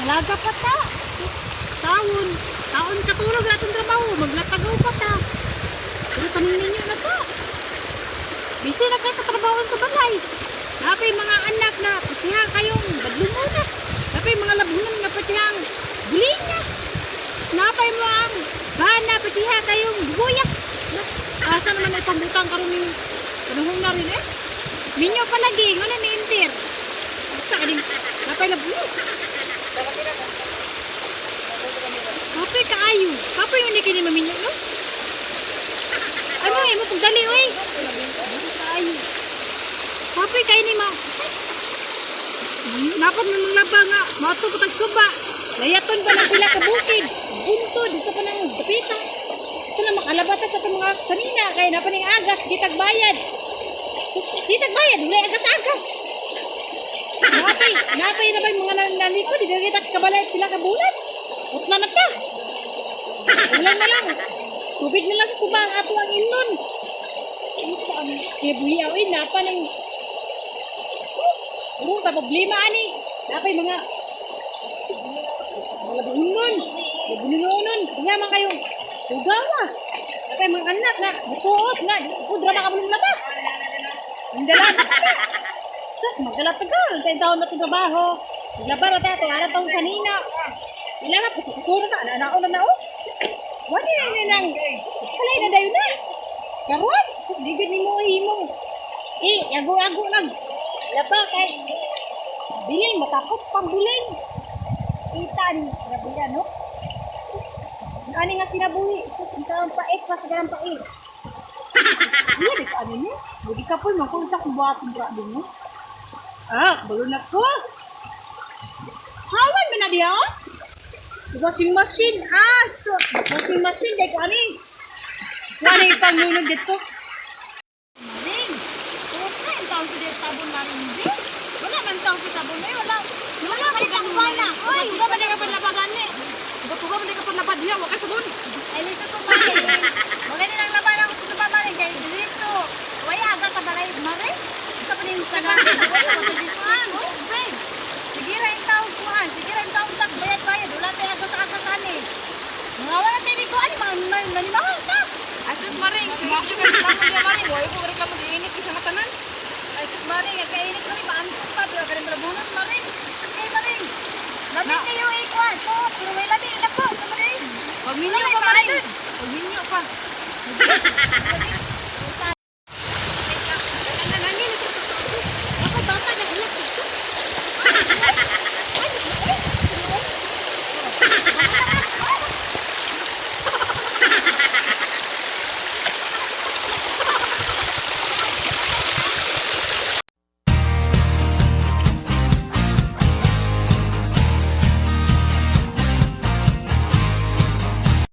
Malaga pa ta. Taon. Taon katulog na atong trabaho. Maglatagaw pa ta. Pero taning ninyo na ta. Busy na kayo sa trabaho sa balay. Napay mga anak na patiha kayong badlungon na. Napay mga labunan nga patihang buling na. Napay mo ang bana patiha kayong buya. Asa naman ay pambutang karon ning panahon na rin eh. Minyo palagi, ngano ni inter. Sa kaning napay labuyo. Kapoy kaayo. Kapoy yun ni kini maminyo no? Ano eh, mo pagdali oy. Kaayo. Kapoy kay ni ma. Dapat na maglaba nga. Mato patag suba. Layaton pa ng pila ka bukid. Buntod sa panang dapita. Ito na makalabata sa itong mga sanina. Kaya na paning agas, gitag bayad. Gitag bayad, wala agas-agas. Napay, napay na ba yung mga nalikod? Di ba kita kabalay pila ka bulan? Utla na ta. Ulan na lang. Tubig na lang sa suba ang ato ang ilon. Ito ang kibuhi oy, napa ng Urong ta problema ani. Napay mga mga bunon. Bununonon. Kaya man kayo. Ugawa. Napay mga anak na musuot na. Pudra ba ka na ba? Ang dala. Sus, magdala tagal. Kaya taon na itong trabaho. Maglaba na tayo. Ara taong kanina. Ila nga, puso-puso na ta. Ana-ana na na oh. Wala na na nang. Kalay na dayo na. Karon, sus, di gud nimo himong. Eh, ago-ago lang. Laba kay bilin matakot pambulin. Itan, grabe yan, no? Ani nga kinabuhi, sus, ikaw ang pait pa sa ang pait. Iya, di ka ano niya. Budi ka po, man sa kung buhatin grabe mo. Ah, balo na ko. Hawan man na diya, oh? Washing machine, ah, so, washing machine, di ko ani. Wala yung panglunod dito. Maring, tuot na yung taon ko dito sabon, Maring, di. Wala man taon ko sabon, eh, wala. Wala kay na. Oy, Tuga man ka panlabagan ni. Tuga man ka panlabad diha, wa kay sabon. Ay, listo ko, Maring. Maganda lang laban ako sa suba, Maring, kay dito. Wala aga sa balay, Maring. Sa paning kanasi, wala ko sa disuan. Oh, babe. Sige ra yung taon kuhan, sige ra yung taon tak bayad-bayad. Wala tayo aga sa agasan eh. Mga wala tayo ni kuhan, mga manimahal ta. Asus maring, sige pud kay reklamo diha maring, wa ko reklamo giinit kay sa matanan. Ay, sus Maring, ang kainit ko rin, maantok pa, pero ka rin malabunan, Maring. Isip kayo, Maring. Lami kayo, eh, kuhan. So, pero may lami, ina po, sa Maring. Wag minyo pa maring. Wag minyo pa.